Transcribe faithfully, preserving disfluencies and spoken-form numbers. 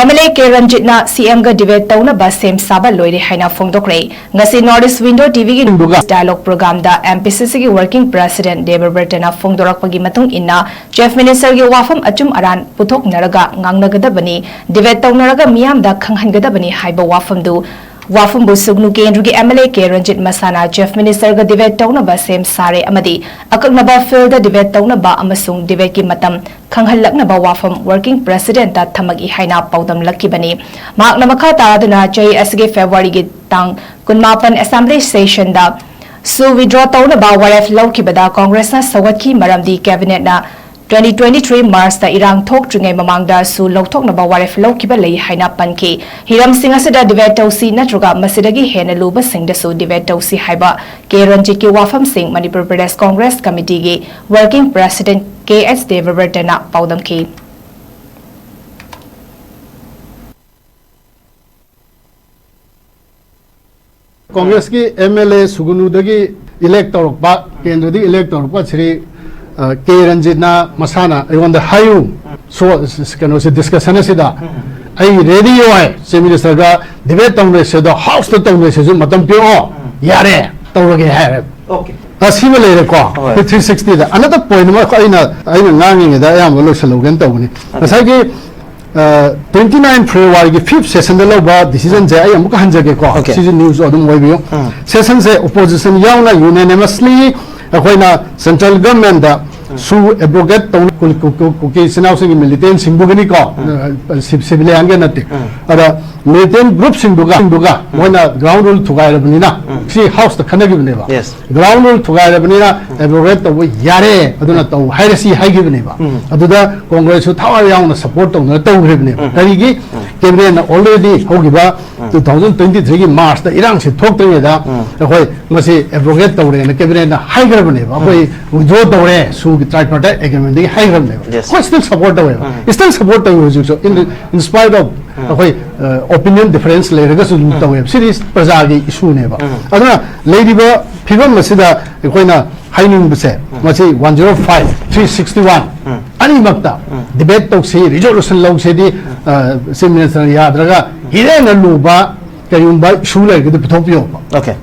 M L A K ꯔꯟꯖꯤꯠꯅ ꯁꯤ ꯑꯦꯝꯒ debate ꯇꯧꯅꯕ ꯁꯦꯝ ꯁꯥꯕ ꯂꯣꯏꯔꯦ ꯍꯥꯏꯅ ꯐꯣꯡꯗꯣꯛꯈ꯭ꯔꯦ꯫ ꯉꯁꯤ ꯅꯣꯔꯠ ꯏꯁ ꯋꯤꯟꯗꯣ ꯇꯤꯚꯤꯒꯤ ꯗꯥꯏꯂꯣꯒ ꯄ꯭ꯔꯣꯒ꯭ꯔꯥꯝꯗ ꯑꯦꯝ ꯄꯤ ꯁꯤ ꯁꯤꯒꯤ ꯋꯔꯀꯤꯡ ꯄ꯭ꯔꯦꯁꯤꯗꯦꯟꯠ ꯗꯦꯕꯕ꯭ꯔꯇꯅ ꯐꯣꯡꯗꯣꯔꯛꯄꯒꯤ ꯃꯇꯨꯡ ꯏꯟꯅ ꯆꯤꯐ ꯃꯤꯅꯤꯁꯇꯔꯒꯤ ꯋꯥꯐꯝ ꯑꯆꯨꯝ ꯑꯔꯥꯟ ꯄꯨꯊꯣꯛꯅꯔꯒ ꯉꯥꯡꯅꯒꯗꯕꯅꯤ, ꯗꯤꯕꯦꯠ ꯇꯧꯅꯔꯒ ꯃꯤꯌꯥꯝꯗ ꯈꯪꯍꯟꯒꯗꯕꯅꯤ ꯍꯥꯏꯕ ꯋꯥꯐꯝꯗꯨ ꯋꯥꯐꯝꯕꯨ ꯁꯨꯒꯅꯨ ꯀꯦꯟꯗ꯭ꯔꯒꯤ M L A K Ranjit ꯃꯁꯥꯅ ꯆꯤꯐ ꯃꯤꯅꯤꯁꯇꯔꯒ ꯗꯤꯕꯦꯠ ꯇꯧꯅꯕ ꯁꯦꯝ ꯁꯥꯔꯦ ꯑꯃꯗꯤ ꯑꯀꯛꯅꯕ ꯐꯤꯜꯗ ꯗꯤꯕꯦꯠ ꯇꯧꯅꯕ ꯑꯃꯁꯨꯡ ꯗꯤꯕꯦꯠꯀꯤ ꯃꯇꯝ ꯈꯪꯍꯜꯂꯛꯅꯕ ꯋꯥꯐꯝ ꯋꯔꯀꯤꯡ ꯄ꯭ꯔꯦꯁꯤꯗꯦꯟꯠꯇ ꯊꯝꯃꯛꯏ ꯍꯥꯏꯅ ꯄꯥꯎꯗꯝꯂꯛꯈꯤꯕꯅꯤ꯫ ꯃꯍꯥꯛꯅ ꯃꯈꯥ ꯇꯥꯗꯨꯅ ꯆꯍꯤ ꯑꯁꯤꯒꯤ ꯐꯦꯕ꯭ꯔꯨꯋꯥꯔꯤꯒꯤ ꯇꯥꯡ ꯀꯨꯟꯃꯥꯄꯟ ꯑꯦꯁꯦꯝꯕ꯭ꯂꯤ ꯁꯦꯁꯟꯗ ꯁꯨ ꯋꯤꯗ꯭ꯔꯣ ꯇꯧꯅꯕ ꯋꯥꯔꯦꯞ ꯂꯧꯈꯤꯕꯗ ꯀꯣꯡꯒ꯭ꯔꯦꯁꯅ ꯁꯧꯒꯠꯈꯤ, ꯃꯔꯝꯗꯤ ꯀꯦꯕꯤꯅꯦꯠꯅ twenty twenty-three ꯃꯥꯔꯆꯇ ꯏꯔꯥꯡ ꯊꯣꯛꯇ꯭ꯔꯤꯉꯩ ꯃꯃꯥꯡꯗ ꯁꯨ ꯂꯧꯊꯣꯛꯅꯕ ꯋꯥꯔꯦꯞ ꯂꯧꯈꯤꯕ ꯂꯩ ꯍꯥꯏꯅ ꯄꯟꯈꯤ꯫ ꯍꯤꯔꯝꯁꯤꯡ ꯑꯁꯤꯗ ꯗꯤꯕꯦꯠ ꯇꯧꯁꯤ ꯅꯠꯇ꯭ꯔꯒ ꯃꯁꯤꯗꯒꯤ ꯍꯦꯟꯅ ꯂꯨꯕꯁꯤꯡꯗꯁꯨ ꯗꯤꯕꯦꯠ ꯇꯧꯁꯤ ꯍꯥꯏꯕ ꯀꯦ ꯔꯟꯖꯤꯠꯀꯤ ꯋꯥꯐꯝꯁꯤꯡ ꯃꯅꯤꯄꯨꯔ ꯄ꯭ꯔꯗꯦꯁ ꯀꯣꯡꯒ꯭ꯔꯦꯁ ꯀꯃꯤꯇꯤꯒꯤ ꯋꯔꯀꯤꯡ ꯄ꯭ꯔꯦꯁꯤꯗꯦꯟꯠ ꯀꯦ ꯑꯦꯆ ꯗꯦꯕꯕ꯭ꯔꯇꯅ ꯄꯥꯎꯗꯝꯈꯤ꯫ ꯀꯣꯡꯒ꯭ꯔꯦꯁꯀꯤ ꯑꯦꯝ ꯑꯦꯜ ꯑꯦ ꯁꯨꯒꯨꯅꯨꯗꯒꯤ ꯏꯂꯦꯛ ꯇꯧꯔꯛꯄ, ꯀꯦꯟꯗ꯭ꯔꯗꯒꯤ ꯏꯂꯦꯛ ꯇꯧꯔꯛꯄ ꯁ꯭ꯔꯤ, ꯑ, ꯀꯦ ꯔꯟꯖꯤꯠꯅ ꯃꯁꯥꯅ ꯑꯩꯉꯣꯟꯗ ꯍꯥꯏꯌꯨ, ꯁꯣ-, ꯀꯩꯅꯣꯁꯦ, ꯗꯤꯁꯀꯁꯟ ꯑꯁꯤꯗ ꯑꯩ ꯔꯦꯗꯤ ꯑꯣꯏ, ꯆꯤꯐ ꯃꯤꯅꯤꯁꯇꯔꯒ ꯗꯤꯕꯦꯠ ꯇꯧꯅꯔꯁꯦ, ꯑꯗꯣ ꯍꯥꯎꯁꯇ ꯇꯧꯅꯔꯁꯦꯁꯨ ꯃꯇꯝ ꯄꯤꯔꯛꯑꯣ, ꯌꯥꯔꯦ, ꯇꯧꯔꯒꯦ ꯍꯥꯏꯔꯦ꯫ ꯑꯣꯀꯦ꯫ ꯑꯁꯤꯃ ꯂꯩꯔꯦꯀꯣ꯫ ꯍꯣꯏ꯫ ꯑꯩꯈꯣꯏ ꯊ꯭ꯔꯤ ꯁꯤꯛꯁꯇꯤꯗ ꯑꯅꯗꯔ ꯄꯣꯏꯟꯠ ꯑꯃ ꯑꯩꯅ, ꯑꯩꯅ ꯉꯥꯡꯉꯤꯉꯩꯗ ꯑꯌꯥꯝꯕ ꯂꯣꯏꯁꯤꯜꯍꯧꯒꯦꯅ ꯇꯧꯕꯅꯤ꯫ ꯑꯗꯨ ꯉꯁꯥꯏꯒꯤ, ꯑ, twenty nine ꯐꯦꯕ꯭ꯔꯨꯋꯥꯔꯤꯒꯤ ꯐꯤꯐ ꯁꯦꯁꯟꯗ ꯂꯧꯕ ꯗꯤꯁꯤꯖꯟꯁꯦ ꯑꯩ ꯑꯃꯨꯛꯀ ꯍꯟꯖꯒꯦꯀꯣ꯫ ꯑꯣꯀꯦ꯫ ꯁꯤꯁꯨ ꯅ꯭ꯌꯨꯁ ꯑꯗꯨꯝ ꯑꯣꯏꯕꯤꯌꯨ꯫ ꯎꯝ꯫ ꯁꯦꯁꯟꯁꯦ ꯑꯣꯄꯣꯖꯤꯁꯟ ꯌꯥꯎꯅ ꯌꯨꯅꯦꯅꯤꯃꯁꯂꯤ ꯑꯩꯈꯣꯏꯅ ꯁꯦꯟꯇ꯭ꯔꯦꯜ ꯒꯚꯔꯟꯃꯦꯟꯠꯇ ꯁꯨ ꯑꯦꯕ꯭ꯔꯣꯒꯦꯠ ꯇꯧꯅ ꯀꯨ-, ꯀꯨ-, ꯀꯨ-, ꯀꯨꯀꯤ ꯏꯆꯤꯟ ꯏꯅꯥꯎꯁꯤꯡꯒꯤ ꯃꯤꯂꯤꯇꯦꯟꯠꯁꯤꯡꯗꯨꯒꯅꯤꯀꯣ, ꯎꯝ꯫ ꯑ, ꯁꯤ-, ꯁꯤꯚꯤꯂꯤꯌꯟꯒ ꯅꯠꯇꯦ꯫ ꯎꯝ꯫ ꯑꯗ ꯃꯤꯂꯤꯇꯦꯟꯠ ꯒ꯭ꯔꯨꯞꯁꯤꯡꯗꯨꯒ, ꯁꯤꯡꯗꯨꯒ ꯎꯝ꯫ ꯃꯣꯏꯅ ꯒ꯭ꯔꯥꯎꯟ ꯔꯨꯜ ꯊꯨꯒꯥꯏꯔꯕꯅꯤꯅ ꯎꯝ꯫ ꯁꯤ ꯍꯥꯎꯁꯇ ꯈꯟꯅꯈꯤꯕꯅꯦꯕ꯫ ꯌꯦꯁ꯫ ꯒ꯭ꯔꯥꯎꯟ ꯔꯨꯜ ꯊꯨꯒꯥꯏꯔꯕꯅꯤꯅ ꯎꯝ꯫ ꯑꯦꯕ꯭ꯔꯣꯒꯦꯠ ꯇꯧꯕ ꯌꯥꯔꯦ, ꯑꯗꯨꯅ ꯎꯝ꯫ ꯇꯧ ꯍꯥꯏꯔꯁꯤ ꯍꯥꯏꯈꯤꯕꯅꯦꯕ꯫ ꯎꯝ꯫ ꯑꯗꯨꯗ ꯀꯣꯡꯒ꯭ꯔꯦꯁꯁꯨ ꯊꯋꯥꯏ ꯌꯥꯎꯅ ꯁꯄꯣꯔꯠ ꯇꯧꯅ ꯇꯧꯈ꯭ꯔꯤꯕꯅꯦꯕ꯫ ꯎꯝ꯫ ꯀꯔꯤꯒꯤ? ꯎꯝ꯫ ꯀꯦꯕꯤꯅꯦꯠꯅ ꯑꯣꯜꯔꯦꯗꯤ ꯍꯧꯈꯤꯕ ꯎꯝ꯫ two thousand twenty-threeꯒꯤ ꯃꯥꯔꯆꯇ ꯏꯔꯥꯡꯁꯤ ꯊꯣꯛꯇ꯭ꯔꯤꯉꯩꯗ ꯎꯝ꯫ ꯑꯩꯈꯣꯏ ꯃꯁꯤ ꯑꯦꯕ꯭ꯔꯣꯒꯦꯠ ꯇꯧꯔꯦꯅ ꯀꯦꯕꯤꯅꯦꯠꯅ ꯍꯥꯏꯈ꯭ꯔꯕꯅꯦꯕ꯫ ꯑꯩꯈꯣꯏ ꯎꯝ꯫ ꯋꯤꯗ꯭ꯔꯣ ꯇꯧꯔꯦ, ꯁꯨꯒꯤ tripartite agreementꯗꯒꯤ ꯍꯥꯏꯈ꯭ꯔꯕꯅꯦꯕ꯫ ꯌꯦꯁ꯫ ꯑꯩꯈꯣꯏ ꯁ꯭ꯇꯤꯜ ꯁꯄꯣꯔꯠ ꯇꯧꯋꯦꯕ꯫ ꯎꯝ꯫ ꯁ꯭ꯇꯤꯜ ꯁꯄꯣꯔꯠ ꯇꯧꯋꯦ ꯍꯧꯖꯤꯛꯁꯨ꯫ In the, in spite of ꯑꯩꯈꯣꯏ ꯑꯣꯄꯤꯅꯤꯌꯟ ꯗꯤꯐꯔꯦꯟꯁ ꯂꯩꯔꯒꯁꯨ ꯑꯗꯨꯝ ꯇꯧꯋꯦꯕ꯫ ꯁꯤꯗꯤ ꯄ꯭ꯔꯖꯥꯒꯤ ꯏꯁꯨꯅꯦꯕ꯫ ꯑꯗꯨꯅ ꯂꯩꯔꯤꯕ ꯐꯤꯕꯝ ꯑꯁꯤꯗ ꯑꯩꯈꯣꯏꯅ ꯍꯥꯏꯅꯤꯡꯕꯁꯦ, ꯃꯁꯤ one zero five, three sixty one ꯑꯅꯤꯃꯛꯇ ꯗꯤꯕꯦꯠ ꯇꯧꯁꯤ, ꯔꯤꯖꯣꯂꯨꯁꯟ ꯂꯧꯁꯤꯗꯤ, ꯆꯤꯐ ꯃꯤꯅꯤꯁꯇꯔꯅ ꯌꯥꯗ꯭ꯔꯒ ꯍꯤꯔꯦꯟꯅ ꯂꯨꯕ ꯀꯔꯤꯒꯨꯝꯕ ꯏꯁꯨ ꯂꯩꯔꯒꯗꯤ ꯄꯨꯊꯣꯛꯄꯤꯌꯣꯕ꯫ Okay.